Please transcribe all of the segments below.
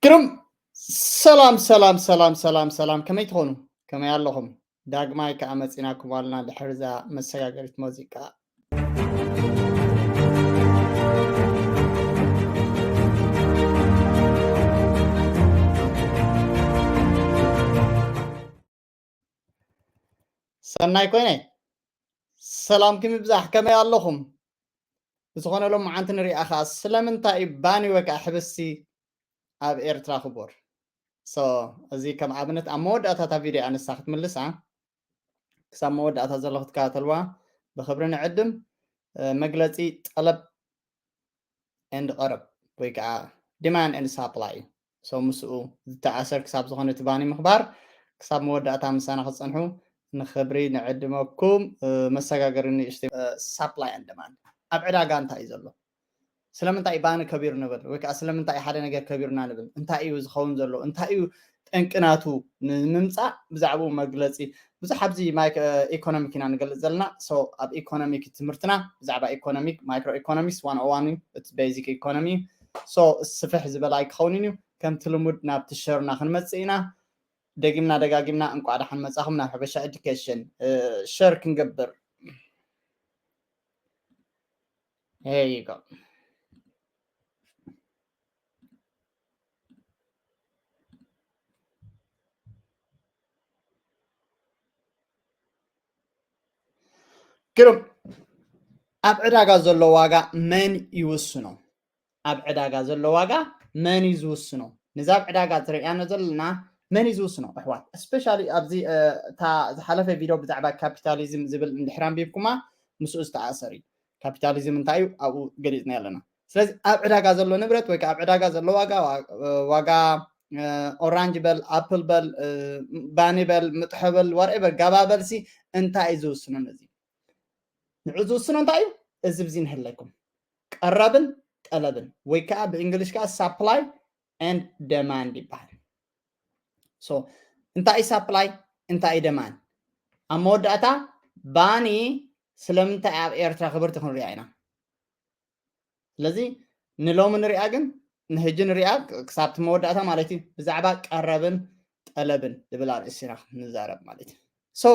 ግርም። ሰላም ሰላም ሰላም ሰላም ሰላም፣ ከመይ ትኾኑ? ከመይ ኣለኹም? ዳግማይ ከኣ መጺናኩም ኣለና ድሕሪ እዛ መሰጋገሪት ሙዚቃ። ሰናይ ኮይነ፣ ሰላምኩም ይብዛሕ፣ ከመይ ኣለኹም? ብዝኾነ ሎም መዓንቲ ንሪኣ ኸኣ ስለምንታይ እዩ ባኒ ወይ ከዓ ሕብስቲ ኣብ ኤርትራ ክቡር? So፣ እዚ ከም ኣብነት ኣብ መወዳእታ እታ ቪድዮ ኣነሳ ክትምልሳ፣ ክሳብ መወዳእታ ዘሎ ክትከታተልዋ ብኽብሪ ንዕድም። እ፣ መግለጺ ጠለብ and ቀረብ ወይ ከዓ demand and supply እዩ። So ምስኡ ዝተኣሰር ክሳብ ዝኾነ እቲ ባኒ ምኽባር ክሳብ መወዳእታ ምሳና ክትጸንሑ ንኽብሪ ንዕድመኩም። እ፣ መሰጋገሪ ንእሽተይ፣ እ፣ supply and demand ኣብ ዕዳጋ እንታይ እዩ ዘሎ? ስለምንታይ እዩ ባኒ ከቢሩ ንብል ወይ ከዓ ስለምንታይ እዩ ሓደ ነገር ከቢሩና ንብል? እንታይ እዩ ዝኸውን ዘሎ? እንታይ እዩ ጠንቂ ናቱ ንምምጻእ ብዛዕባኡ መግለጺ ብዙሕ ኣብዚ ማይክ-፣ እ፣ ኢኮኖሚክ ኢና ንገልጽ ዘለና። So ኣብ ኢኮኖሚክ ትምህርትና ብዛዕባ ኢኮኖሚክ፣ ማይክሮ ኢኮኖሚክስ ዋን ኦ ዋን እዩ፣ እቲ ቤዚክ ኢኮኖሚ። So ስፍሕ ዝበለ ኣይክኸውንን እዩ። ከምቲ ልሙድ ናብቲ ሸርና ክንመጽእ ኢና። ደጊምና ደጋጊምና እንቋዕ ደሓን መጻኹም ናብ ሓበሻ ኤዱኬሽን። እ፣ ሸር ክንገብር። Here you go. ግርም። ኣብ ዕዳጋ ዘሎ ዋጋ መን ይውስኖ? ኣብ ዕዳጋ ዘሎ ዋጋ መን እዩ ዝውስኖ? ነዛ ኣብ ዕዳጋ ትርእያና ዘለና መን እዩ ዝውስኖ? ኣሕዋት፣ እስፔሻሊ ኣብዚ፣ እ፣ እታ ዝሓለፈ ቪድዮ ብዛዕባ ካፒታሊዝም ዝብል እንድሕር ኣንቢብኩማ፣ ምስኡ ዝተኣሰር እዩ። ካፒታሊዝም እንታይ እዩ? ኣብኡ ገሊጽና ኣለና። ስለዚ ኣብ ዕዳጋ ዘሎ ንብረት ወይ ከዓ ኣብ ዕዳጋ ዘሎ ዋጋ፣ ዋ-፣ ዋጋ፣ እ፣ ኦራንጅ በል፣ ኣፕል በል፣ እ፣ ባኒ በል፣ ምጥሖ በል፣ ዋትኤቨር፣ ጋባ በልሲ እንታይ እዩ ዝውስኖ? ነዚ ንዑ ዝውስኖ እንታይ እዩ? እዚ ብዚ ንህለኩም። ቀረብን ጠለብን ወይ ከዓ ብእንግሊሽ ከዓ ሳፕላይ ኤንድ ደማንድ ይበሃል። So እንታይ እዩ ሳፕላይ፣ እንታይ እዩ ደማንድ? ኣብ መወዳእታ ባኒ ስለምንታይ ኣብ ኤርትራ ክብርቲ ክንሪኣ ኢና። ስለዚ ንሎሚ ንሪኣ ግን ንህጂ ንሪኣ ክሳብ እቲ መወዳእታ ማለት እዩ። ብዛዕባ ቀረብን ጠለብን ዝብል ኣርእስቲ ኢና ንዛረብ ማለት እዩ። So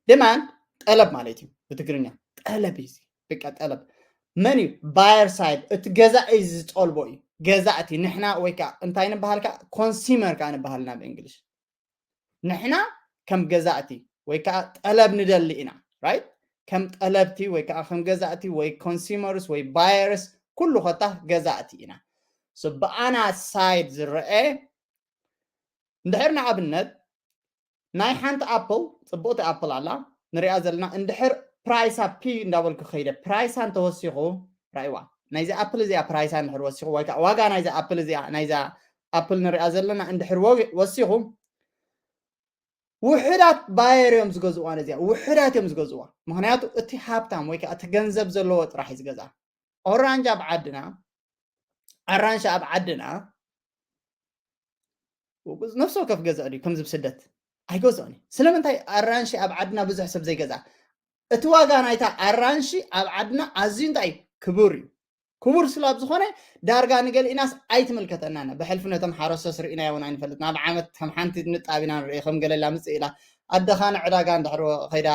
ደማንድ ጠለብ ማለት እዩ ብትግርኛ። ጠለብ እዩ እዚ። በቃ ጠለብ። መን እዩ? ባየር ሳይድ፣ እቲ ገዛኢ ዝጠልቦ እዩ። ገዛእቲ ንሕና ወይ ከዓ እንታይ ንበሃል ከዓ? ኮንሱመር ከዓ ንበሃል ኢና ብእንግሊሽ። ንሕና ከም ገዛእቲ ወይ ከዓ ጠለብ ንደሊ ኢና፣ ራይት? ከም ጠለብቲ ወይ ከዓ ከም ገዛእቲ ወይ ኮንሱመርስ ወይ ባየርስ ኩሉ ኮታ ገዛእቲ ኢና። So ብኣና ሳይድ ዝረአ እንድሕር ንኣብነት ናይ ሓንቲ ኣፕል፣ ጽቡቕቲ ኣፕል ኣላ ንሪኣ ዘለና፣ እንድሕር ፕራይሳ ፒ እንዳበልኩ ከይደ ፕራይሳ እንተወሲኹ፣ ራእይዋ ናይዚ ኣፕል እዚኣ ፕራይሳ እንድሕር ወሲኹ ወይ ከዓ ዋጋ ናይዚ ኣፕል እዚኣ፣ ናይዛ ኣፕል ንሪኣ ዘለና እንድሕር ወ-፣ ወሲኹ፣ ውሑዳት ባየር እዮም ዝገዝእዋ ነዚኣ፣ ውሑዳት እዮም ዝገዝእዋ። ምኽንያቱ እቲ ሃብታም ወይ ከዓ እቲ ገንዘብ ዘለዎ ጥራሕ እዩ ዝገዝኣ። ኦራንጅ ኣብ ዓድና፣ ኣራንሺ ኣብ ዓድና ነፍሲ ወከፍ ገዝኦ ድዩ ከምዚ ብስደት? ኣይገዝኦን እዩ። ስለምንታይ ኣራንሺ ኣብ ዓድና ብዙሕ ሰብ ዘይገዝኣ? እቲ ዋጋ ናይታ ኣራንሺ ኣብ ዓድና ኣዝዩ እንታይ እዩ? ክቡር እዩ። ክቡር ስላብ ዝኾነ ዳርጋ ንገሊእናስ ኣይትምልከተናን። ብሕልፊ ነቶም ሓረስቶስ ርኢናዮ እውን ኣይንፈልጥን። ኣብ ዓመት ከም ሓንቲ ንጣብ ኢና ንርኢ፣ ከም ገለላ ምጽእ ኢላ ኣደኻ ንዕዳጋ እንድሕር ከይዳ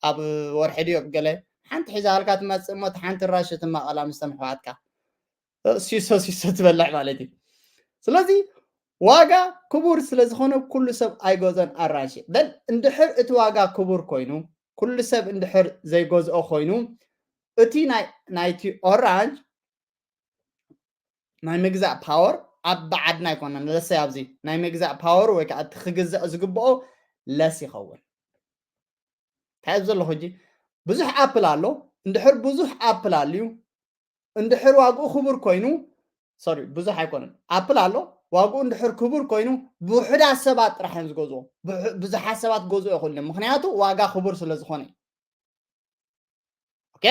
ኣብ ወርሒ ድዮ ኣብ ገለ ሓንቲ ሒዛልካ ትመጽእ እሞ፣ እቲ ሓንቲ ራሽ ትማቐላ ምስ ተምሕዋትካ፣ እ፣ ሲሶ ሲሶ ትበልዕ ማለት እዩ። ስለዚ ዋጋ ክቡር ስለ ዝኾነ ኩሉ ሰብ ኣይገዝኦን ኣራንሺ። በል እንድሕር እቲ ዋጋ ክቡር ኮይኑ፣ ኩሉ ሰብ እንድሕር ዘይገዝኦ ኮይኑ፣ እቲ ናይ፣ ናይቲ ኦራንጅ ናይ ምግዛእ ፓወር ኣብ ዓድና ኣይኮነን፣ ለሰ ኣብዚ ናይ ምግዛእ ፓወር ወይ ከዓ እቲ ክግዛእ ዝግብኦ ለስ ይኸውን። እንታይ ኣብዚ ዘለኹ ሕጂ? ብዙሕ ኣፕል ኣሎ። እንድሕር ብዙሕ ኣፕል ኣልዩ፣ እንድሕር ዋግኡ ክቡር ኮይኑ፣ ሶሪ፣ ብዙሕ ኣይኮነን። ኣፕል ኣሎ፣ ዋግኡ እንድሕር ክቡር ኮይኑ፣ ብውሑዳት ሰባት ጥራሕ እዮም ዝገዝኦ። ብሑ-፣ ብዙሓት ሰባት ክገዝኦ ይኽእሉ እዮም። ምኽንያቱ ዋጋ ክቡር ስለ ዝኾነ እዩ። ኦኬ?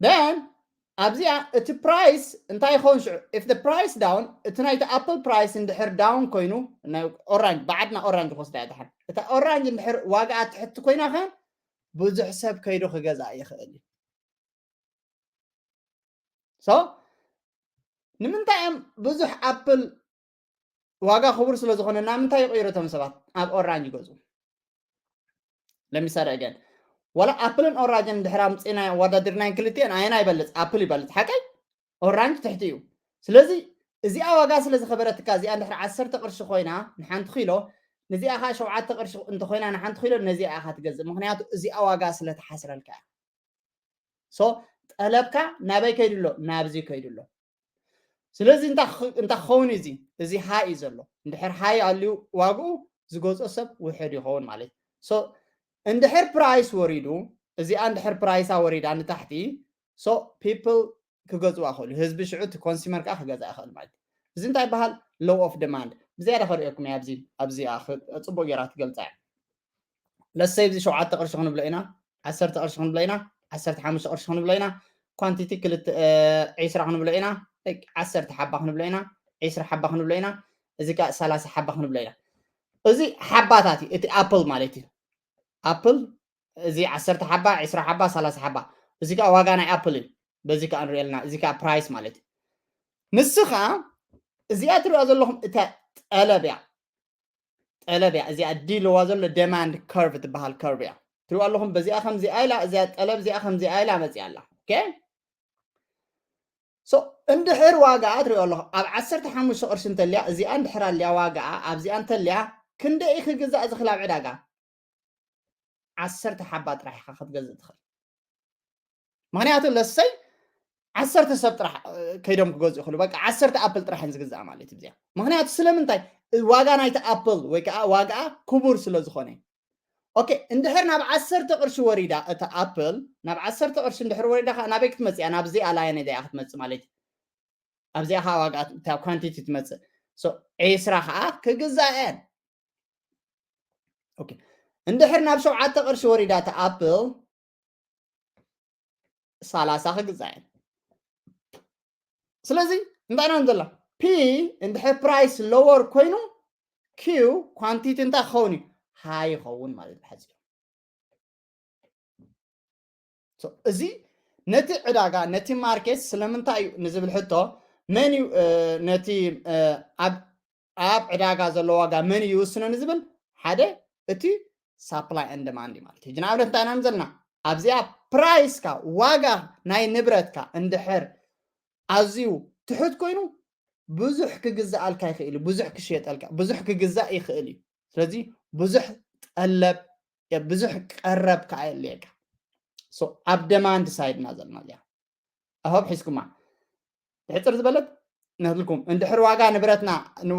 Then ኣብዚኣ እቲ ፕራይስ እንታይ ይኸውን ሽዑ? If the price down፣ እቲ ናይቲ ኣፕል ፕራይስ እንድሕር ዳውን ኮይኑ፣ ናይ ኦራንጅ፣ ብዓድና ኦራንጅ ክወስዳ እያ ድሓን። እታ ኦራንጅ እንድሕር ዋጋኣ ትሕቲ ኮይና ከ ብዙሕ ሰብ ከይዱ ክገዝኣ ይኽእል እዩ። So ንምንታይ እዮም ብዙሕ ኣፕል ዋጋ ክቡር ስለ ዝኾነ ናብ ምንታይ ይቕይሩ እቶም ሰባት? ኣብ ኦራንጅ ይገዝኡ። ለሚሳሌ ገን ዋላ ኣፕልን ኦራንጅን ድሕር ኣምፅና ወዳድርናን ክልቲኤን ኣየና ይበልፅ? ኣፕል ይበልፅ ሓቀይ፣ ኦራንጅ ትሕቲ እዩ። ስለዚ እዚኣ ዋጋ ስለ ዝኸበረትካ እዚኣ እንድሕር ዓሰርተ ቅርሺ ኮይና ንሓንቲ ኪሎ፣ ነዚኣ ከዓ ሸውዓተ ቅርሺ እንተኮይና ንሓንቲ ኪሎ ነዚኣ ኢኻ ትገዝእ። ምክንያቱ እዚኣ ዋጋ ስለ ትሓስረልካ እያ። ሶ ጠለብካ ናበይ ከይዱ ኣሎ? ናብዚ ከይዱ ኣሎ። ስለዚ እንታይ ክኸውን እዚ? እዚ ሃይ እዩ ዘሎ። እንድሕር ሃይ ኣልዩ ዋግኡ ዝገዝኦ ሰብ ውሕድ ይኸውን ማለት እዩ። ሶ እንድሕር ፕራይስ ወሪዱ፣ እዚኣ እንድሕር ፕራይሳ ወሪዳ ንታሕቲ፣ ሶ ፒፕል ክገዝዋ ይኽእሉ፣ ህዝቢ ሽዑ እቲ ኮንሱመር ከዓ ክገዛ ይኽእል ማለት እዩ። እዚ እንታይ ይበሃል? ሎው ኦፍ ዲማንድ። ብዝያዳ ከርእየኩም እየ ኣብዚ ኣብዚኣ ጽቡቅ ጌራ ትገልጻ እያ። ለሰይ እዚ ሸውዓተ ቅርሺ ክንብሎ ኢና፣ ዓሰርተ ቅርሺ ክንብሎ ኢና፣ ዓሰርተ ሓሙሽተ ቅርሺ ክንብሎ ኢና፣ ኳንቲቲ ክልተ ዒስራ ክንብሎ ኢና፣ ዓሰርተ ሓባ ክንብሎ ኢና፣ ዒስራ ሓባ ክንብሎ ኢና። እዚ ከዓ ሰላሳ ሓባ ክንብሎ ኢና። እዚ ሓባታት እዩ፣ እቲ ኣፕል ማለት እዩ። ኣፕል እዚ ዓሰርተ ሓባ፣ ዒስራ ሓባ፣ ሰላሳ ሓባ፣ እዚ ከዓ ዋጋ ናይ ኣፕል እዩ። በዚ ከዓ ንሪኦ ኣለና። እዚ ከዓ ፕራይስ ማለት እዩ። ንስኻ እዚኣ ትሪኦ ዘለኹም እታ ጠለብ እያ። ጠለብ እያ እዚኣ ዲ ለዋ ዘሎ ደማንድ ከርቭ ትበሃል ከርቭ እያ። ትሪኦ ኣለኹም በዚኣ ከምዚኣ ኢላ እዚኣ ጠለብ እዚኣ ከምዚኣ ኢላ መፂኣ ኣላ። ኦኬ። ሶ እንድሕር ዋጋ ትሪኦ ኣለኹ ኣብ ዓሰርተ ሓሙሽተ ቅርሺ እንተልያ እዚኣ እንድሕር ኣልያ ዋጋ ኣብዚኣ እንተልያ ክንደይ ክግዛእ ዝኽእል ኣብ ዕዳጋ? ዓሰርተ ሓባ ጥራሕ ኢኻ ክትገዝእ ትኽእል። ምክንያቱ ለሰይ ዓሰርተ ሰብ ጥራሕ ከይዶም ክገዝኡ ይኽእሉ። በቃ ዓሰርተ ኣፕል ጥራሕ ዝግዛእ ማለት እዩ። ምክንያቱ ስለምንታይ? ዋጋ ናይቲ ኣፕል ወይ ከዓ ዋጋ ክቡር ስለ ዝኾነ። ኦኬ፣ እንድሕር ናብ ዓሰርተ ቅርሺ ወሪዳ እታ ኣፕል፣ ናብ ዓሰርተ ቅርሺ እንድሕር ወሪዳ ከዓ ናበይ ክትመፅእ እያ? ናብዚኣ ላይን እያ ክትመፅእ ማለት እዩ። ኣብዚኣ ከዓ ዋጋ እታ ኳንቲቲ ትመፅእ። ሶ ዒስራ ከዓ ክግዛእ እየን። ኦኬ፣ እንድሕር ናብ ሸውዓተ ቅርሺ ወሪዳ እታ ኣፕል ሰላሳ ክግዛእ እየን። ስለዚ እንታይ ኢና ንዘላ? ፒ እንድሕር ፕራይስ ሎወር ኮይኑ ኪው ኳንቲቲ እንታይ ክኸውን እዩ? ሃይ ይኸውን ማለት እዩ ብሓፂሩ። ሶ እዚ ነቲ ዕዳጋ ነቲ ማርኬት ስለምንታይ እዩ ንዝብል ሕቶ መን እዩ ነቲ ኣብ ኣብ ዕዳጋ ዘሎ ዋጋ መን እዩ ይውስኖ ንዝብል ሓደ እቲ ሳፕላይ ኤንድ ደማንድ እዩ ማለት እዩ። ሕጂ ንኣብነት እንታይ ኢና ዘለና ኣብዚኣ ፕራይስካ ዋጋ ናይ ንብረትካ እንድሕር ኣዝዩ ትሑት ኮይኑ ብዙሕ ክግዛኣልካ ይኽእል እዩ፣ ብዙሕ ክሽየጠልካ ብዙሕ ክግዛእ ይኽእል እዩ። ስለዚ ብዙሕ ጠለብ ብዙሕ ቀረብ ከዓ የድልየካ። ኣብ ደማንድ ሳይድ ኢና ዘለና እዚኣ ኣሆብ ሒዝኩማ ብሕፅር ዝበለት ነትልኩም እንድሕር ዋጋ ንብረትና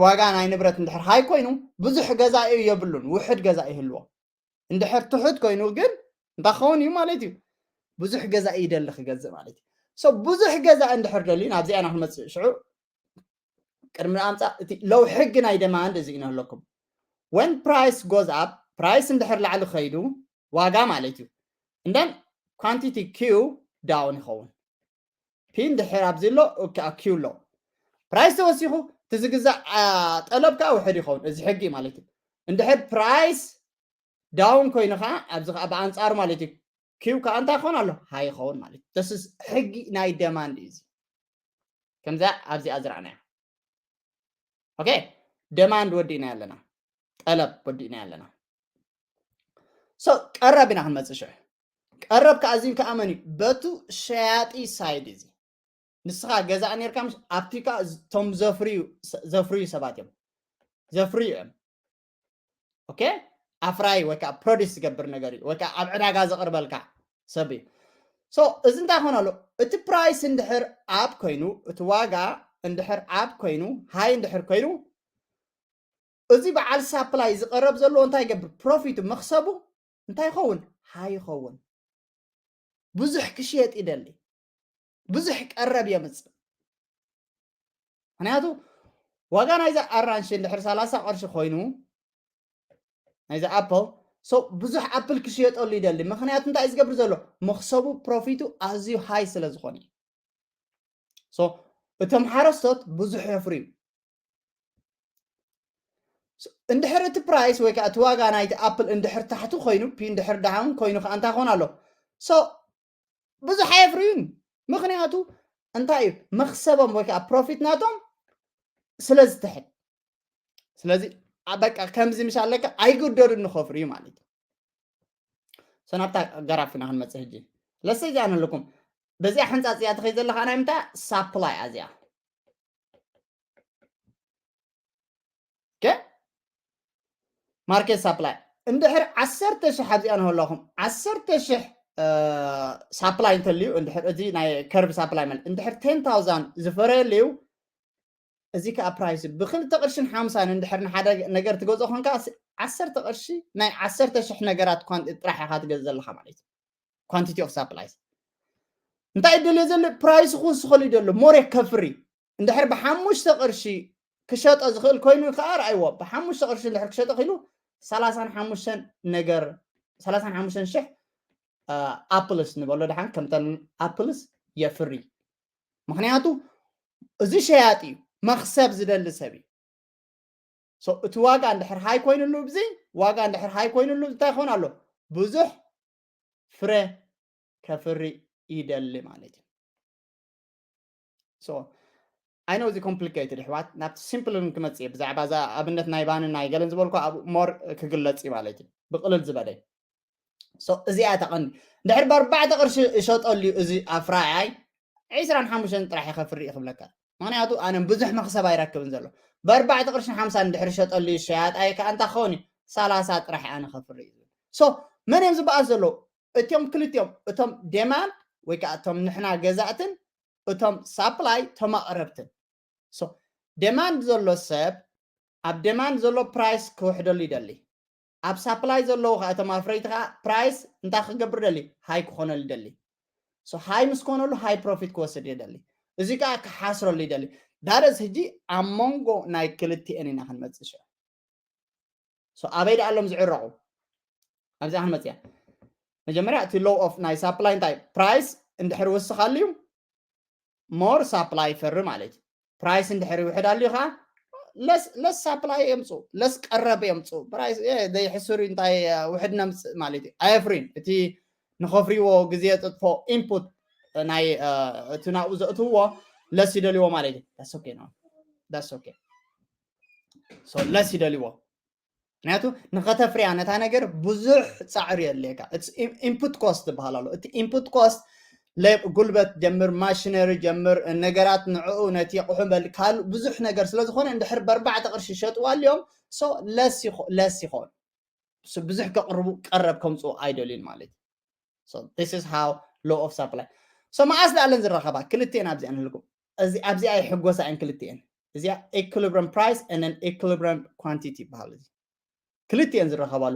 ዋጋ ናይ ንብረት እንድሕር ሃይ ኮይኑ ብዙሕ ገዛኢ የብሉን፣ ውሕድ ገዛኢ ይህልዎ። እንድሕር ትሑት ኮይኑ ግን እንታይ ክኸውን እዩ ማለት እዩ? ብዙሕ ገዛኢ ይደሊ ክገዝእ ማለት እዩ። ሶ ብዙሕ ገዛኢ እንድሕር ደልዩ ናብዚኣ ኢና ክንመፅእ ሽዑ ቅድሚ ኣምፃእ እቲ ሎው ሕጊ ናይ ደማንድ እዚ እዩ ነህለኩም። When price goes up ፕራይስ እንድሕር ላዕሊ ከይዱ ዋጋ ማለት እዩ። እንደን ኳንቲቲ ኪው ዳውን ይኸውን። ፒ እንድሕር ኣብዚ ኣሎ ኪው ኣሎ ፕራይስ ተወሲኹ እቲ ዝግዛእ ጠለብ ከዓ ውሕድ ይኸውን። እዚ ሕጊ ማለት እዩ። እንድሕር ፕራይስ ዳውን ኮይኑ ከዓ ኣብዚ ከዓ ብኣንፃሩ ማለት እዩ ኪው ከዓ እንታይ ክኸውን ኣሎ ሃይ ይኸውን ማለት እዩ። ተስስ ሕጊ ናይ ደማንድ እዩ እዚ። ከምዚኣ ኣብዚኣ ዝረኣናዮ ኦኬ ደማንድ ወዲእና ኣለና ጠለብ ወዲእና ኣለና። ሶ ቀረብ ኢና ክንመፅእ ሽዑ ቀረብ ከዓ እዚ ከዓ መን እዩ በቱ ሸያጢ ሳይድ እዚ ንስኻ ገዛእ ነርካ ምሽ ኣብቲ ከዓ ቶም ዘፍርዩ ዘፍርዩ ሰባት እዮም ዘፍርዩ እዮም ኦኬ ኣፍራይ ወይ ከዓ ፕሮዲስ ዝገብር ነገር እዩ ወይ ከዓ ኣብ ዕዳጋ ዘቕርበልካ ሰብ እዩ። ሶ እዚ እንታይ ክኾን ኣሎ እቲ ፕራይስ እንድሕር ኣብ ኮይኑ እቲ ዋጋ እንድሕር ኣብ ኮይኑ ሃይ እንድሕር ኮይኑ እዚ በዓል ሳፕላይ ዝቐረብ ዘለዎ እንታይ ይገብር ፕሮፊቱ መክሰቡ እንታይ ይኸውን ሃይ ይኸውን። ብዙሕ ክሽየጥ ይደሊ ብዙሕ ቀረብ የምፅእ። ምክንያቱ ዋጋ ናይዛ ኣራንሺ እንድሕር ሰላሳ ቅርሺ ኮይኑ ናይዛ ኣፕል ሶ ብዙሕ ኣፕል ክሽየጠሉ ይደሊ ምክንያቱ እንታይ ዝገብር ዘሎ መክሰቡ ፕሮፊቱ ኣዝዩ ሃይ ስለ ዝኾነ ሶ እቶም ሓረስቶት ብዙሕ የፍርዩ። እንድሕር እቲ ፕራይስ ወይ ከዓ እቲ ዋጋ ናይቲ ኣፕል እንድሕር ታሕቲ ኮይኑ ፒ እንድሕር ዳውን ኮይኑ ከዓ እንታይ ክኾን ኣሎ ሶ ብዙሕ ኣየፍርዩን ምክንያቱ እንታይ እዩ መክሰቦም ወይ ከዓ ፕሮፊት ናቶም ስለ ዝትሕት ስለዚ በቃ ከምዚ ምሽ ኣለካ ኣይግደዱን ንኸፍርዩ ማለት እዩ። ሰናብታ ገራፍና ክንመፅእ ሕጂ ለሰይ ዚኣ ንለኩም በዚኣ ሕንፃፅ እያ ትኸይ ዘለካ ናይ ምንታ ሳፕላይ እያ እዚኣ ማርኬት ሳፕላይ እንድሕር ዓሰርተ ሽሕ ኣብዚኣ ንህለኹም ዓሰርተ ሽሕ ሳፕላይ እንተልዩ እንድሕር እዚ ናይ ከርቭ ሳፕላይ ማለት እንድሕር ቴን ታውዛንድ ዝፈረየልዩ እዚ ከዓ ፕራይስ ብክልተ ቅርሽን ሓምሳን እንድሕር ንሓደ ነገር ትገዝኦ ኮንካ ዓሰርተ ቅርሺ ናይ ዓሰርተ ሽሕ ነገራት ጥራሕ ኢካ ትገዝ ዘለካ ማለት እዩ ኳንቲቲ ኦፍ ሳፕላይስ እንታይ ደልዮ ዘሎ ፕራይስ ክውስኸሉ ይደሎ ሞር የከፍሪ እንድሕር ብሓሙሽተ ቅርሺ ክሸጦ ዝኽእል ኮይኑ ከዓ ርኣይዎ ብሓሙሽተ ቅርሺ እንድሕር ክሸጦ ክኢሉ ሰላሳን ሓሙሽተን ነገር ሰላሳን ሓሙሽተን ሽሕ ኣፕልስ ንበሎ ድሓን ከምተን ኣፕልስ የፍሪ ምክንያቱ እዚ ሸያጢ እዩ መክሰብ ዝደሊ ሰብ እዩ እቲ ዋጋ እንድሕር ሃይ ኮይኑሉ ብዚ ዋጋ እንድሕር ሃይ ኮይኑሉ እንታይ ክኾን ኣሎ ብዙሕ ፍረ ከፍሪ ይደሊ ማለት እዩ I know እዚ complicated ኣሕዋት ናብቲ simple ክመፅእ እየ ብዛዕባ እዛ ኣብነት ናይ ባንን ናይ ገለን ዝበልኩ ኣብ more ክግለፅ እዩ ማለት እዩ ብቅልል ዝበለ እዚኣ ተቐንዲ እንድሕር ብኣርባዕተ ቅርሺ እሸጠሉ እዩ እዚ ኣፍራያይ ዒስራን ሓሙሽተን ጥራሕ ይኸፍር እዩ ክብለካ ምክንያቱ ኣነ ብዙሕ መክሰብ ኣይረክብን ዘሎ ብኣርባዕተ ቅርሽን ሓምሳን እንድሕር ሸጠሉ እዩ ሸያጣይ ከዓ እንታይ ክኸውን እዩ ሰላሳ ጥራሕ ኣነ ከፍር እዩ so መን እዮም ዝበኣስ ዘለዉ እቶም ክልቲኦም እቶም demand ወይ ከዓ እቶም ንሕና ገዛእትን እቶም ሳፕላይ ተማቕረብትን demand ዘሎ ሰብ ኣብ demand ዘሎ ፕራይስ ክውሕደሉ ይደሊ ኣብ ሳፕላይ ዘለዉ ከዓ እቶም ኣፍረይቲ ከዓ ፕራይስ እንታይ ክገብር ደሊ ሃይ ክኾነሉ ይደሊ ሃይ ምስ ኮነሉ ሃይ ፕሮፊት ክወስድ ይደሊ እዚ ከዓ ክሓስረሉ ይደሊ ዳረስ ሕጂ ኣብ መንጎ ናይ ክልቲኤን ኢና ክንመፅእ ሽዑ ኣበይ ደኣ ኣሎም ዝዕረቑ ኣብዚኣ ክንመፅያ መጀመርያ እቲ ሎው ኦፍ ናይ ሳፕላይ እንታይ ፕራይስ እንድሕር ወስኻሉ እዩ ሞር ሳፕላይ ይፈሪ ማለት እዩ ፕራይስ እንድሕር ይውሕድ ኣልዩ ከዓ ለስ ሳፕላይ የምፁ ለስ ቀረብ የምፁ ፕራይስ ዘይሕስር እንታይ ውሕድ ነምፅእ ማለት እዩ ኣየፍሪን እቲ ንኸፍርዎ ግዜ ጥጥፎ ኢንፑት ናይ እቲ ናብኡ ዘእትውዎ ለስ ይደልዎ ማለት እዩ ዳስ ኦኬ ነው ዳስ ኦኬ ለስ ይደልዎ ምክንያቱ ንኸተፍርያ ነታ ነገር ብዙሕ ፃዕሪ የድልየካ ኢንፑት ኮስት ትበሃል ኣሎ እቲ ኢንፑት ኮስት ጉልበት ጀምር ማሽነሪ ጀምር ነገራት ንዕኡ ነቲ የቑሑ በል ካልእ ብዙሕ ነገር ስለዝኾነ እንድሕር በርባዕተ ቅርሺ ይሸጥዋ ኣልዮም ለስ ይኾን ብዙሕ ከቕርቡ ቀረብ ከምፅኡ ኣይደልዩን ማለት እዩ this is how law of supply so መዓስ ደኣለን ዝረኸባ ክልቴን ኣብዚኣ ንህልኩም ኣብዚኣ ይሕጎሳ እየን ክልቴን እዚኣ equilibrium price and equilibrium quantity ይበሃል እዚ ክልቲኤን ዝረኸባሉ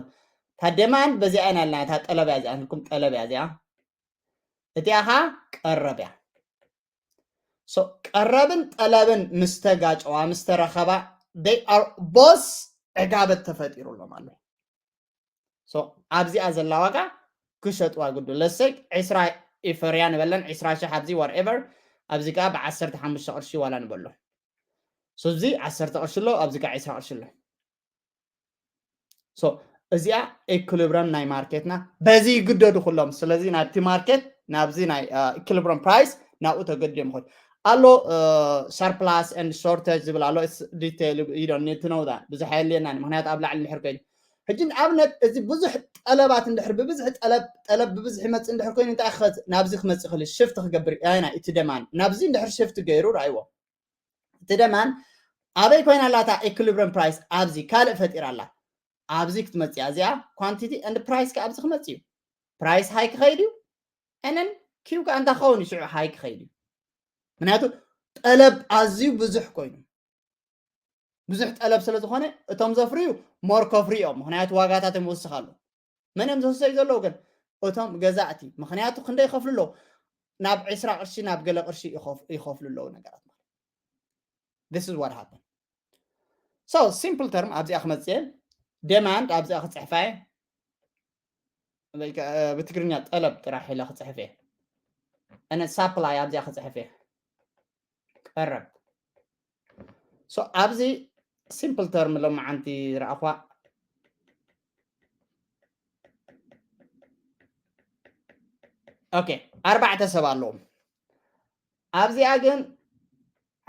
እታ demand በዚኣ ኢና ኣለና እታ ጠለብ እያ እዚኣ ንልኩም ጠለብ እያ እዚኣ እቲኣ ኸዓ ቀረብ እያ ቀረብን ጠለብን ምስ ተጋጨዋ ምስ ተረኸባ they are both ዕጋበት ተፈጢሩሎም ኣሎ ኣብዚኣ ዘላ ዋጋ ክሸጥዋ ግዱ ለሰይ ዕስራ ኢፈርያ ንበለን ዕስራ ሽሕ ኣብዚ whatever ኣብዚ ከዓ ብዓሰርተ ሓሙሽተ ቅርሺ ዋላ ንበሎ እዚ ዓሰርተ ቅርሺ ኣሎ ኣብዚ ከዓ ዕስራ ቅርሺ ኣሎ እዚኣ equilibrium ናይ ማርኬትና በዚ ይግደዱ ኩሎም ስለዚ ናብቲ ማርኬት ናብዚ ናይ equilibrium price ናብኡ ተገዲዮም ይኸዱ ኣሎ surplus and shortage ዝብል ኣሎ detail you don't need to know that ብዙሕ ኣየድልየና ምክንያቱ ኣብ ላዕሊ እንድሕር ከይዱ ሕጂ ንኣብነት እዚ ብዙሕ ጠለባት እንድሕር ብብዝሒ ጠለብ ጠለብ ብብዝሒ መፅእ እንድሕር ኮይኑ እንታይ ክኸት ናብዚ ክመፅእ ክእል ሽፍት ክገብር ኣይና እቲ demand ናብዚ እንድሕር ሽፍት ገይሩ ርኣይዎ እቲ demand ኣበይ ኮይና ኣላታ equilibrium price ኣብዚ ካልእ ፈጢራ ኣላ ኣብዚ ክትመፅእ እዚኣ quantity and price ከ ኣብዚ ክመፅእ እዩ price ሃይ ክኸይድ እዩ ንን ኪው ከ እንታይ ክኸውን እዩ ሽዑ ሃይ ክኸይድ እዩ ምክንያቱ ጠለብ ኣዝዩ ብዙሕ ኮይኑ ብዙሕ ጠለብ ስለ ዝኾነ እቶም ዘፍርዩ ሞር ከፍርዩ እዮም ምክንያቱ ዋጋታት እዮም ወስኻሉ መን እዮም ዘሰዩ ዘለዉ ግን እቶም ገዛእቲ ምክንያቱ ክንደይ ይኸፍሉ ኣለዉ ናብ ዕስራ ቅርሺ ናብ ገለ ቅርሺ ይኸፍሉ ኣለዉ ነገራት ማለት this is what happened so simple term ኣብዚኣ ክመፅእ demand ኣብዚኣ ክፅሕፋ እየ ብትግርኛ ጠለብ ጥራሕ ኢለ ክፅሕፍ እየ እነ ሳፕላይ ኣብዚኣ ክፅሕፍ እየ ቀረብ so ኣብዚ simple term ሎማዓንቲ ዝረኣኹዋ okay ኣርባዕተ ሰብ ኣለዎም ኣብዚኣ ግን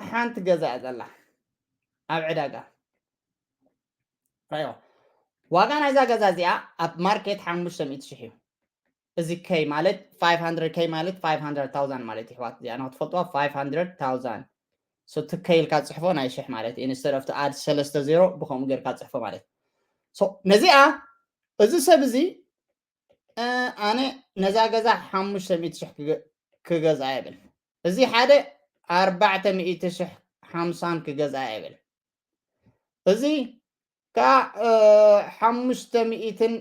ሓንቲ ገዛ እያ ዘላ ኣብ ዕዳጋ ራዮ ዋጋ ናይዛ ገዛ እዚኣ ኣብ ማርኬት ሓሙሽተ ሚእቲ ሽሕ እዩ። እዚ ከይ ማለት ፋይቭ ሃንድረድ ከይ ማለት ፋይቭ ሃንድረድ ታውዛንድ ማለት ይሕዋት፣ እዚኣ ንክትፈልጥዋ ፋይቭ ሃንድረድ ታውዛንድ። So ትከይ ኢልካ ጽሕፎ ናይ ሽሕ ማለት እዩ። Instead of to add ሰለስተ ዜሮ ብከምኡ ጌርካ ጽሕፎ ማለት። So ነዚኣ እዚ ሰብ እዚ ኣነ ነዛ ገዛ ሓሙሽተ ሚእቲ ሽሕ ክገዝኣ ይብል። እዚ ሓደ ኣርባዕተ ሚእቲ ሽሕ ሓምሳን ክገዝኣ ይብል። እዚ ከዓ ሓሙሽተ ሚእትን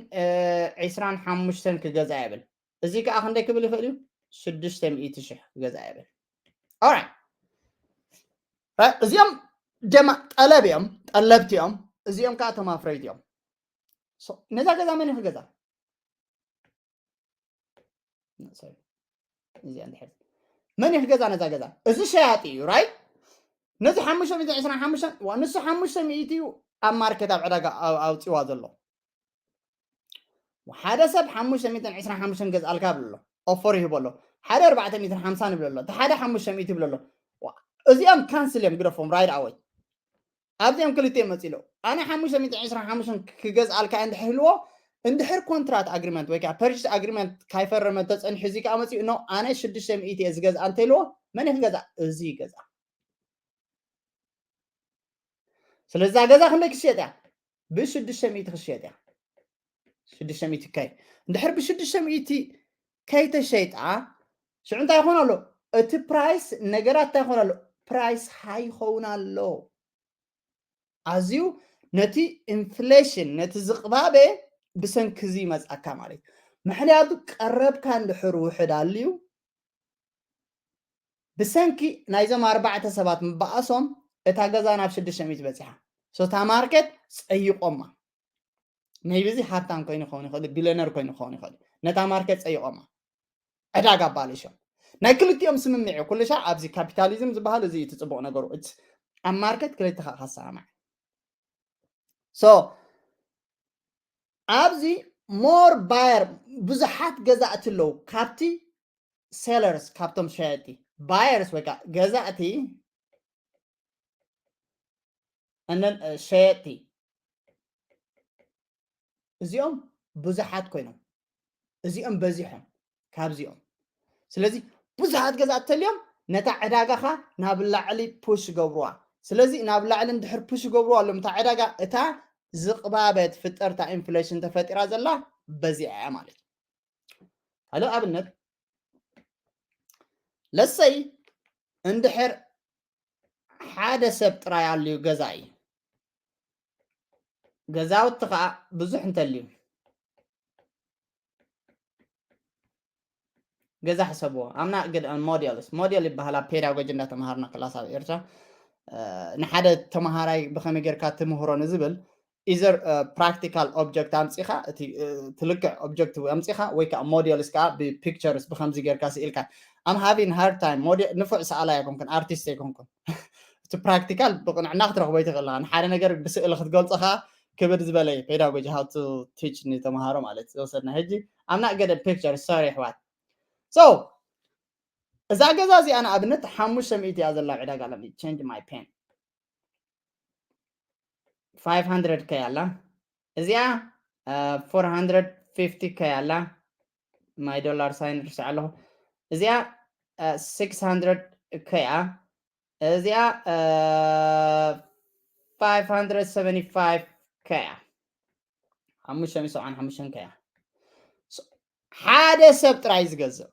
ዕስራን ሓሙሽተን ክገዝኣ ይብል። እዚ ከዓ ክንደይ ክብል ይኽእል እዩ? ሽዱሽተ ሚእቲ ሽሕ ክገዝኣ ይብል። Alright፣ እዚኦም ደማ ጠለብ እዮም፣ ጠለብቲ እዮም። እዚኦም ከዓ ተማፍረይቲ እዮም። ነዛ ገዛ መን እዩ ክገዛ? እዚኣ እንድሕር መን እዩ ክገዛ ነዛ ገዛ? እዚ ሸያጢ እዩ፣ right? ነዚ ሓሙሽተ ሚእትን ዕስራን ሓሙሽተን ንሱ ሓሙሽተ ሚእቲ እዩ ኣብ ማርኬት፣ ኣብ ዕዳጋ ኣውፂዋ ዘሎ። ሓደ ሰብ ሓሙሽተ ሚእትን ዕስራን ሓሙሽተን ገዝኣልካ ይብሎ ኣሎ፣ ኦፈር ይህቦ ኣሎ። ሓደ ኣርባዕተ ሚእትን ሓምሳን ይብሎ ኣሎ፣ እቲ ሓደ ሓሙሽተ ሚእቲ ይብሎ ኣሎ። እዚኦም ካንስል እዮም፣ ግደፎም right away። ኣብዚኦም ክልተ መፂሎ ኣነ ሓሙሽተ ሚእትን ዕስራን ሓሙሽተን ክገዝኣልካ እንድሕር ህልዎ፣ እንድሕር ኮንትራት ኣግሪመንት ወይ ከዓ ፐርቸስ ኣግሪመንት ካይፈረመ ተፀኒሑ፣ እዚ ከዓ መፂኡ ኖ ኣነ ሽዱሽተ ሚእቲ እየ ዝገዝኣ እንተይልዎ፣ መን እዩ ክገዝኣ? እዚ ይገዝኣ። ስለዚ እዛ ገዛ ክንደይ ክሽየጥ እያ? ብሽዱሽተ ሚእቲ ክሽየጥ እያ። ሽዱሽተ ሚእቲ ከይ እንድሕር ብሽዱሽተ ሚእቲ ከይተሸይጣ፣ ሽዑ እንታይ ይኾን ኣሎ? እቲ ፕራይስ ነገራት እንታይ ይኾን ኣሎ? ፕራይስ ሃይ ይኸውን ኣሎ። ኣዝዩ ነቲ ኢንፍሌሽን፣ ነቲ ዝቕባበ ብሰንኪ እዚ ይመፅኣካ ማለት እዩ። ምክንያቱ ቀረብካ እንድሕር ውሕድ ኣልዩ፣ ብሰንኪ ናይዞም ኣርባዕተ ሰባት ምበኣሶም እታ ገዛ ናብ ሽዱሽተ ሚእቲ በፂሓ። So እታ ማርኬት ፀይቆማ። ሜይቢ እዚ ሃብታም ኮይኑ ክኸውን ይኽእል፣ ቢልዮነር ኮይኑ ክኸውን ይኽእል። ነታ ማርኬት ፀይቆማ። ዕዳጋ ኣባሊሾም። ናይ ክልቲኦም ስምምዕ እዩ። ኩሉ ሻዕ ኣብዚ ካፒታሊዝም ዝበሃል እዚ እዩ እቲ ፅቡቕ ነገሩ። እቲ ኣብ ማርኬት ክልተኻ ካሰማማዕ። So ኣብዚ ሞር ባየር፣ ብዙሓት ገዛእቲ ኣለዉ ካብቲ ሴለርስ፣ ካብቶም ሸየጥቲ። ባየርስ ወይ ከዓ ገዛእቲ፣ and then ሸየጥቲ፣ እዚኦም ብዙሓት ኮይኖም፣ እዚኦም በዚሖም ካብዚኦም። ስለዚ ብዙሓት ገዛእቲ ተልዮም ነታ ዕዳጋኻ ናብ ላዕሊ ፑሽ ገብርዋ። ስለዚ ናብ ላዕሊ እንድሕር ፑሽ ገብርዋ ኣለዎም እታ ዕዳጋ፣ እታ ዝቕባበ ትፍጠር፣ እታ ኢንፍሌሽን ተፈጢራ ዘላ በዚኣ እያ ማለት እዩ። ካልእ ኣብነት፣ ለሰይ እንድሕር ሓደ ሰብ ጥራይ ኣልዩ ገዛኢ፣ ገዛውቲ ከዓ ብዙሕ እንተልዩ፣ ገዛ ሕሰብዎ። ኣምና ግድ ሞዴልስ ሞዴል ይበሃል። ኣብ ፔዳጎጂ እንዳተምሃርና ክላስ ኣብ ኤርትራ፣ ንሓደ ተምሃራይ ብኸመይ ጌርካ ትምህሮ ንዝብል ኢዘር ፕራክቲካል ኦብጀክት ኣምፂኻ፣ እቲ ትልክዕ ኦብጀክት ኣምፂኻ፣ ወይ ከዓ ሞዴልስ ከዓ ብፒክቸርስ ብከምዚ ጌርካ ስኢልካ። ኣም ሃቪን ሃርድ ታይም። ንፉዕ ሰኣላይ ኣይኮንኩን፣ ኣርቲስት ኣይኮንኩን። እቲ ፕራክቲካል ብቕንዕና ክትረኽቦ ይትኽእል ኣለኻ። ንሓደ ነገር ብስእሊ ክትገልፆ ከዓ ክብድ ዝበለ እዩ። ፔዳጎጂ፣ how to teach ንተምሃሮ ማለት ዝወሰድና። ሕጂ ኣምና ገደ ፒክቸር፣ ሶሪ ኣሕዋት። So እዛ ገዛ እዚኣ ንኣብነት ሓሙሽተ ሚእቲ እያ ዘላ ዕዳጋ። Let me change my pen። ፋይቭ ሃንድረድ ከይ ኣላ እዚኣ፣ ፎር ሃንድረድ ፊፍቲ ከይ ኣላ። ማይ ዶላር ሳይን ርስዕ ኣለኹ። እዚኣ ሲክስ ሃንድረድ ከይ እያ። እዚኣ ፋይቭ ሃንድረድ ሰቨንቲ ፋይቭ ከይ እያ። ሓሙሽተ ሚእቲ ሰብዓን ሓሙሽተን ከይ እያ። ሓደ ሰብ ጥራይ ዝገዝእ።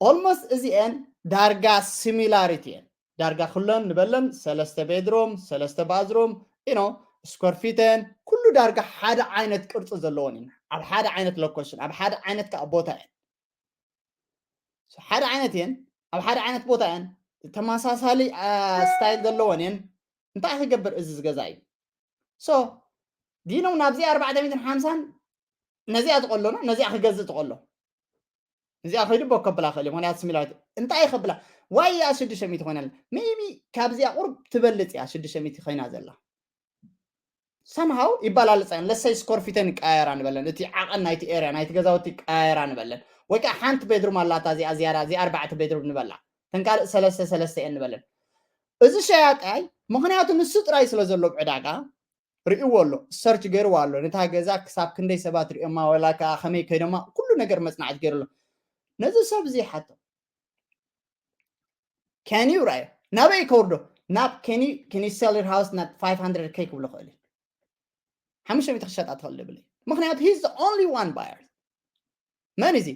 ኦልሞስት እዚአን ዳርጋ ሲሚላሪቲ እየን። ዳርጋ ኩለን ንበለን ሰለስተ ቤድሮም፣ ሰለስተ ባዝሮም፣ ኢኖ ስኮር ፊተን ኩሉ ዳርጋ ሓደ ዓይነት ቅርፂ ዘለዎን እየን። ኣብ ሓደ ዓይነት ሎኬሽን፣ ኣብ ሓደ ዓይነት ከዓ ቦታ እየን። ሓደ ዓይነት እየን፣ ኣብ ሓደ ዓይነት ቦታ እየን፣ ተመሳሳሊ ስታይል ዘለዎን እየን። እንታይ ክገብር እዚ ዝገዛ እዩ? ሶ ዲኖም ናብዚኣ ኣርባዕተ ሚእትን ሓምሳን ነዚኣ ትቐሎና፣ ነዚኣ ክገዝእ ትቐሎ። እዚኣ ከይዱ ቦ ከብላ ክእል እዩ፣ ምክንያቱ ሲሚላሪቲ። እንታይ ይኸብላ? ዋይ እያ ሽዱሽተ ሚእቲ ኮይና ኣላ። ሜይቢ ካብዚኣ ቁርብ ትበልፅ እያ ሽዱሽተ ሚእቲ ኮይና ዘላ። ሰምሃው ይበላልፃ እየን። ለሰይ ስኮር ፊተን ይቀያየራ ንበለን። እቲ ዓቐን ናይቲ ኤርያ፣ ናይቲ ገዛውቲ ይቀያየራ ንበለን። ወይ ከዓ ሓንቲ ቤድሩም ኣላታ እዚኣ ዝያዳ፣ እዚኣ ኣርባዕተ ቤድሩም ንበላ። ተን ካልእ ሰለስተ ሰለስተ እየን ንበለን። እዚ ሸያጣይ ምኽንያቱ ንሱ ጥራይ ስለ ዘሎ ኣብ ዕዳጋ ርእይዎ ኣሎ፣ ሰርች ገይርዋ ኣሎ። ነታ ገዛ ክሳብ ክንደይ ሰባት ርእዮማ፣ ወላ ከዓ ከመይ ከይዶማ፣ ኩሉ ነገር መጽናዕቲ ገይሩ ኣሎ። ነዚ ሰብ እዚ ይሓቶ፣ can you፣ ራዮ ናበይ ከውርዶ? ናብ can you፣ can you sell your house ናብ five hundred K ክብሎ ክእል እዩ። ሓሙሽተ ሚእቲ ክሸጣ ትኽእል ይብል እዩ። ምኽንያቱ he's the only one buyer። መን እዚ?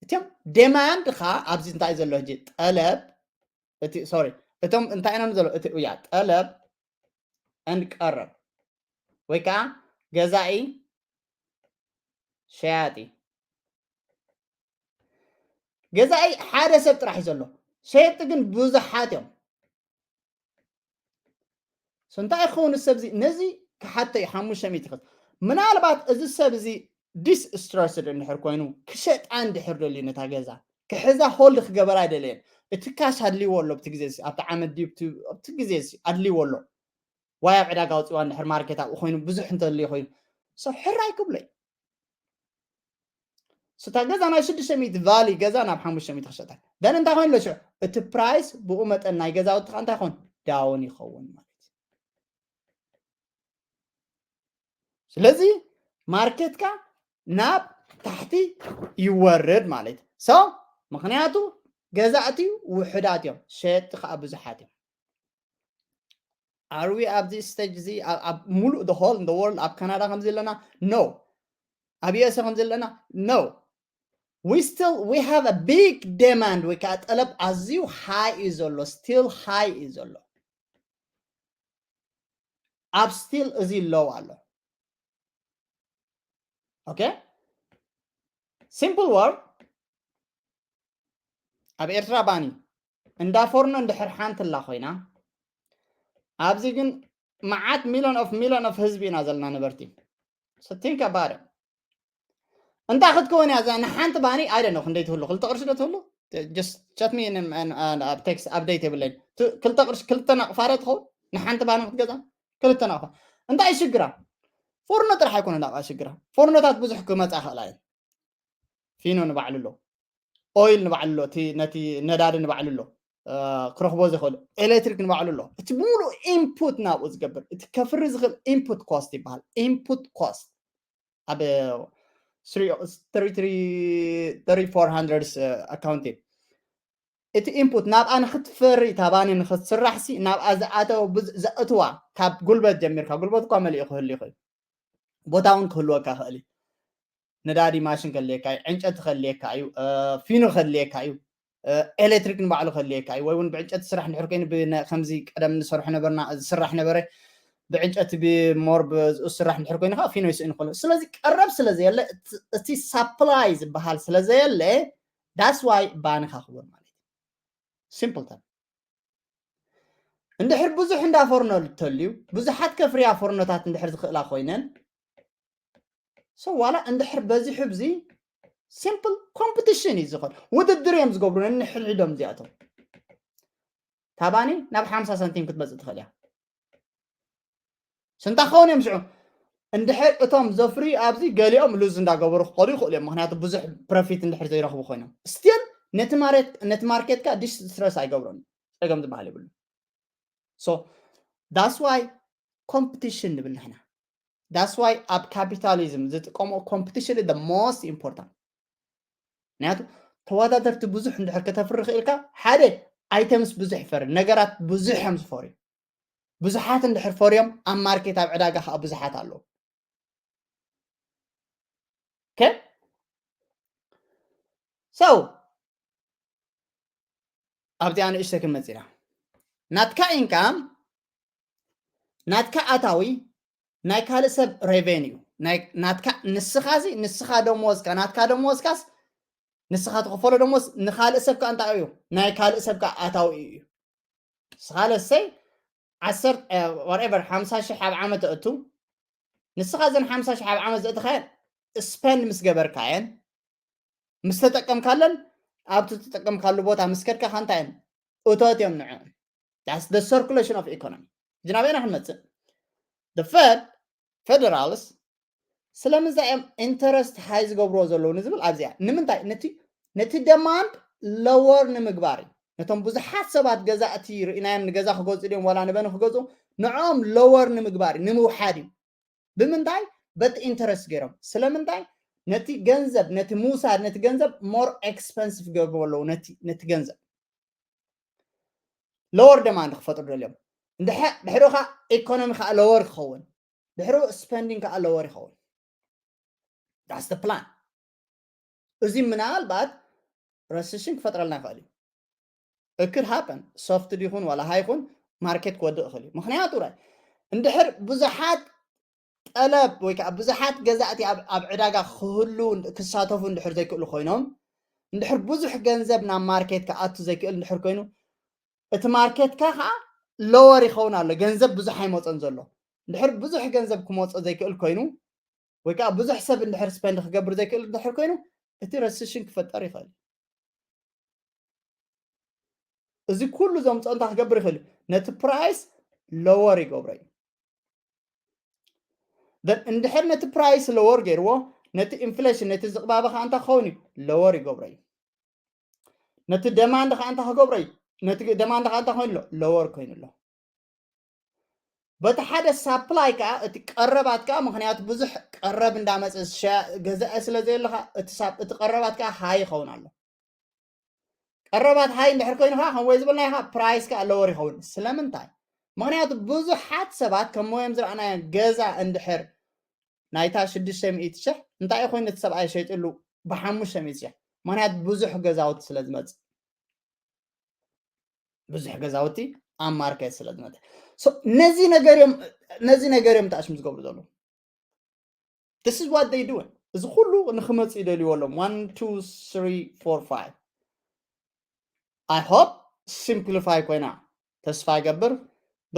እቶም demand ኻ ኣብዚ እንታይ ዘሎ ሕጂ? ጠለብ፣ እቲ፣ ሶሪ፣ እቶም እንታይ ኢኖም ዘሎ? እቲ፣ እያ፣ ጠለብ and ቀረብ፣ ወይ ከዓ ገዛኢ ሸያጢ። ገዛኢ ሓደ ሰብ ጥራሕ እዩ ዘሎ፣ ሸየጥቲ ግን ብዙሓት እዮም። So እንታይ ክኸውን እዚ ሰብ እዚ? ነዚ ክሓቶ እዩ። ሓሙሽተ ሚእቲ ክስ፣ ምናልባት እዚ ሰብ እዚ disinterested እንድሕር ኮይኑ፣ ክሸጣ እንድሕር ደልዩ ነታ ገዛ ክሕዛ፣ hold ክገበራ ኣይደለየን። እቲ ካሽ ኣድልይዎ ኣሎ ኣብቲ ግዜ እዚ፣ ኣብቲ ዓመት ድዩ ኣብቲ፣ ኣብቲ ግዜ እዚ ኣድልይዎ ኣሎ። ዋይ ኣብ ዕዳጋ ኣውፅዋ እንድሕር ማርኬት ኣብኡ ኮይኑ ብዙሕ እንተልዩ ኮይኑ፣ so ሕራይ ክብሎ እዩ። ስታ ገዛ ናይ ሽዱሽተ ሚእቲ ቫሊ ገዛ ናብ ሓሙሽተ ሚእቲ ክሸጣ። ደን እንታይ ኮይኑ ኣሎ ሽዑ? እቲ ፕራይስ ብኡ መጠን ናይ ገዛውቲ ከዓ እንታይ ይኸውን? ዳውን ይኸውን ማለት እዩ። ስለዚ ማርኬትካ ናብ ታሕቲ ይወርድ ማለት እዩ። So ምኽንያቱ ገዛእቲ ውሑዳት እዮም፣ ሸየጥቲ ከዓ ብዙሓት እዮም። Are we ኣብዚ ስቴጅ እዚ ኣብ፣ ኣብ ሙሉእ the whole in the world ኣብ ካናዳ ከምዚ ኣለና? No። ኣብ USA ከምዚ ኣለና? No። We still, we have a big demand፣ ወይ ከዓ ጠለብ ኣዝዩ ሃይ እዩ ዘሎ፣ still ሃይ እዩ ዘሎ። ኣብ still እዚ low ኣሎ። ኦኬ፣ simple word። ኣብ ኤርትራ ባኒ እንዳ ፎርኖ እንድሕር ሓንቲ ኣላ ኮይና፣ ኣብዚ ግን መዓት፣ ሚሊዮን of ሚሊዮን of ህዝቢ ኢና ዘለና ነበርቲ። So think about it። እንታይ ክትከውን እያ እዛ ንሓንቲ ባኒ? I don't know፣ ክንደይ ትህሉ? ክልተ ቅርሺ ዶ ትህሉ? Just chat me in and, and ኣብ ቴክስት፣ ኣፕዴት የብለይን። ት-፣ ክልተ ቅርሺ፣ ክልተ ናቕፋ ዶ ትኸውን ንሓንቲ ባኒ ክትገዛ? ክልተ ናቕፋ። እንታይ ሽግራ? ፎርኖ ጥራሕ ኣይኮነን ናቕፋ ሽግራ። ፎርኖታት ብዙሕ ክመጻ ይኽእላ እየን። ፊኖ ንባዕሉ ኣሎ፣ ኦይል ንባዕሉ ኣሎ፣ እቲ ነቲ ነዳዲ ንባዕሉ ኣሎ፣ እ፣ ክረኽቦ ዝኽእል ኤሌክትሪክ ንባዕሉ ኣሎ። እቲ ብምሉእ ኢንፑት ናብኡ ዝገብር፣ እቲ ከፍሪ ዝኽእል ኢንፑት ኮስት ይበሃል። ኢንፑት ኮስት ኣብ three፣ three፣ three፣ three four hundred ኣካውንቲንግ፣ እቲ ኢንፑት ናብኣ ንክትፈሪ፣ እታ ባኒ ንክትስራሕ ሲ፣ ናብኣ ዝኣተወ ብዝ-፣ ዘእትዋ፣ ካብ ጉልበት ጀሚርካ፣ ጉልበት እኳ መሊኡ ክህሉ ይኽእል፣ ቦታ እውን ክህልወካ ይኽእል እዩ። ነዳዲ ማሽን ከድልየካ እዩ፣ ዕንጨቲ ከድልየካ እዩ፣ እ፣ ፊኖ ከድልየካ እዩ፣ እ፣ ኤሌክትሪክ ንባዕሉ ከድልየካ እዩ። ወይ እውን ብዕንጨቲ ስራሕ እንድሕር ኮይኑ ብነ-፣ ከምዚ ቀደም ንሰርሖ ነበርና፣ ዝስራሕ ነበረ ብዕንጨቲ ብሞር ብዝኡ ስራሕ እንድሕር ኮይኑ ከዓ ፊኖ ይስእን ይኽእሉ። ስለዚ ቀረብ ስለ ዘየለ፣ እቲ፣ እቲ ሳፕላይ ዝበሃል ስለ ዘየለ፣ that's why ባኒ ካ ክቡር ማለት እዩ። ሲምፕል ተርም። እንድሕር ብዙሕ እንዳ ፎርኖ ተልዩ፣ ብዙሓት ከፍርያ ፎርኖታት እንድሕር ዝኽእላ ኮይነን፣ so ዋላ እንድሕር በዚሑ፣ ብዚ ሲምፕል ኮምፒቲሽን እዩ ዝኸውን። ውድድር እዮም ዝገብሩ ነንሕድሕዶም እዚኣቶም። ታባኒ ናብ ሓምሳ ሳንቲም ክትመጽእ ትኽእል እያ። ስንታ ክኸውን እዮም ሽዑ? እንድሕር እቶም ዘፍርዩ ኣብዚ ገሊኦም ሉዝ እንዳገበሩ ክኸዱ ይኽእሉ እዮም። ምኽንያቱ ብዙሕ ፕሮፊት እንድሕር ዘይረኽቡ ኮይኖም፣ ስቲል ነቲ ማሬት-፣ ነቲ ማርኬትካ ዲስትረስ ኣይገብሮን። ጸገም ዝበሃል የብሉ። So that's why ኮምፒቲሽን ንብል ንሕና። That's why ኣብ ካፒታሊዝም ዝጥቀምኦ ኮምፒቲሽን is the most important። ምክንያቱ ተወዳደርቲ ብዙሕ እንድሕር ከተፍሪ ክኢልካ፣ ሓደ፣ ኣይተምስ ብዙሕ ይፈሪ፣ ነገራት ብዙሕ እዮም ዝፈርዩ። ብዙሓት እንድሕር ፈርዮም ኣብ ማርኬት፣ ኣብ ዕዳጋ ከዓ ብዙሓት ኣለዉ። ኦኬ? So ኣብዚኣ ንእሽተይ ክንመጽእ ኢና። ናትካ ኢንካም፣ ናትካ ኣታዊ፣ ናይ ካልእ ሰብ ሬቨኒዩ፣ ናይ፣ ናትካ፣ ንስኻ እዚ፣ ንስኻ ደሞዝካ፣ ናትካ ደሞዝካስ፣ ንስኻ ትኽፈሎ ደሞዝ ንኻልእ ሰብ ከኣ እንታይ እዩ? ናይ ካልእ ሰብ ከኣ ኣታዊ እዩ። ንስኻ ለሰይ ዓሰርተ፣ እ፣ ዋትኤቨር፣ ሓምሳ ሽሕ ኣብ ዓመት ተእቱ። ንስኻ እዘን ሓምሳ ሽሕ ኣብ ዓመት ዘእትኻየን ስፐንድ ምስ ገበርካየን፣ ምስ ተጠቀምካለን፣ ኣብቲ ትጥቀምካሉ ቦታ ምስ ከድካ፣ ከ እንታይ እየን? እቶት እዮም ንዕኦም። That's the circulation of economy። እዚ ናበይና ክንመጽእ? The Fed፣ ፌደራልስ፣ ስለምንታይ እዮም ኢንተረስት ሃይ ዝገብርዎ ዘለዉ ንዝብል ኣብዚኣ። ንምንታይ? ነቲ፣ ነቲ ደማንድ ሎወር ንምግባር እዩ። ነቶም ብዙሓት ሰባት ገዛእቲ ርኢናዮም፣ ንገዛ ክገዝኡ ድዮም ዋላ ንበኒ ክገዝኡ፣ ንዕኦም lower ንምግባር እዩ፣ ንምውሓድ እዩ። ብምንታይ? በቲ interest ገይሮም። ስለምንታይ? ነቲ ገንዘብ፣ ነቲ ምውሳድ፣ ነቲ ገንዘብ more expensive ገብርዎ ኣለዉ፣ ነቲ ነቲ ገንዘብ። Lower demand ክፈጥሩ ደልዮም። እንድሐ ድሕሪ ኸዓ ኢኮኖሚ ከዓ lower ክኸውን፣ ድሕሪ spending ከዓ lower ይኸውን። That's the plan። እዚ ምናልባት recession ክፈጥረልና ይኽእል እዩ። It could happen። Soft ይኹን ዋላ high ይኹን ማርኬት ክወድቕ ይኽእል እዩ። ምኽንያቱ ራይ እንድሕር ብዙሓት ጠለብ ወይ ከዓ ብዙሓት ገዛእቲ ኣብ ኣብ ዕዳጋ ክህሉ፣ ክሳተፉ እንድሕር ዘይክእሉ ኮይኖም፣ እንድሕር ብዙሕ ገንዘብ ናብ ማርኬት ክኣቱ ዘይክእል እንድሕር ኮይኑ፣ እቲ ማርኬትካ ከዓ lower ይኸውን ኣሎ። ገንዘብ ብዙሕ ኣይመፀን ዘሎ። እንድሕር ብዙሕ ገንዘብ ክመፆ ዘይክእል ኮይኑ ወይ ከዓ ብዙሕ ሰብ እንድሕር spend ክገብር ዘይክእል እንድሕር ኮይኑ፣ እቲ recession ክፈጠር ይኽእል። እዚ ኩሉ ዘምፅኦ እንታይ ክገብር ይኽእል? ነቲ price lower ይገብሮ እዩ። Then እንድሕር ነቲ price lower ገይርዎ፣ ነቲ inflation፣ ነቲ ዝቕባበ ከዓ እንታይ ክኸውን እዩ? Lower ይገብሮ እዩ። ነቲ demand ከዓ እንታይ ክገብሮ እዩ? ነቲ demand ከዓ እንታይ ኮይኑ ኣሎ? Lower ኮይኑ ኣሎ። በቲ ሓደ supply ከዓ፣ እቲ ቀረባት ከዓ፣ ምኽንያቱ ብዙሕ ቀረብ እንዳመፀ ዝሸ-፣ ገዛኢ ስለ ዘየለኻ፣ እቲ ሳፕ-፣ እቲ ቀረባት ከዓ high ይኸውን ኣሎ። ቀረባት high እንድሕር ኮይኑ ከዓ፣ ከም ወይ ዝበልናዮ ከዓ price ከዓ lower ይኸውን። ስለምንታይ? ምኽንያቱ ብዙሓት ሰባት ከም ሞዮም ዝረኣናዮ ገዛ እንድሕር ናይታ ሽዱሽተ ሚእቲ ሽሕ እንታይ እዩ ኮይኑ እቲ ሰብኣይ ሸይጥሉ ብሓሙሽተ ሚእቲ ሽሕ? ምኽንያቱ ብዙሕ ገዛውቲ ስለ ዝመፅእ። ብዙሕ ገዛውቲ ኣብ ማርኬት ስለ ዝመፀ። So ነዚ ነገር እዮም፣ ነዚ ነገር እዮም ተኣሽም ዝገብሩ ዘለዉ። This is what they doing። እዚ ኩሉ ንክመፅእ ይደልይዎ ኣለዎም። One, two, three, four, five። I hope simplify ኮይና ተስፋ ይገብር።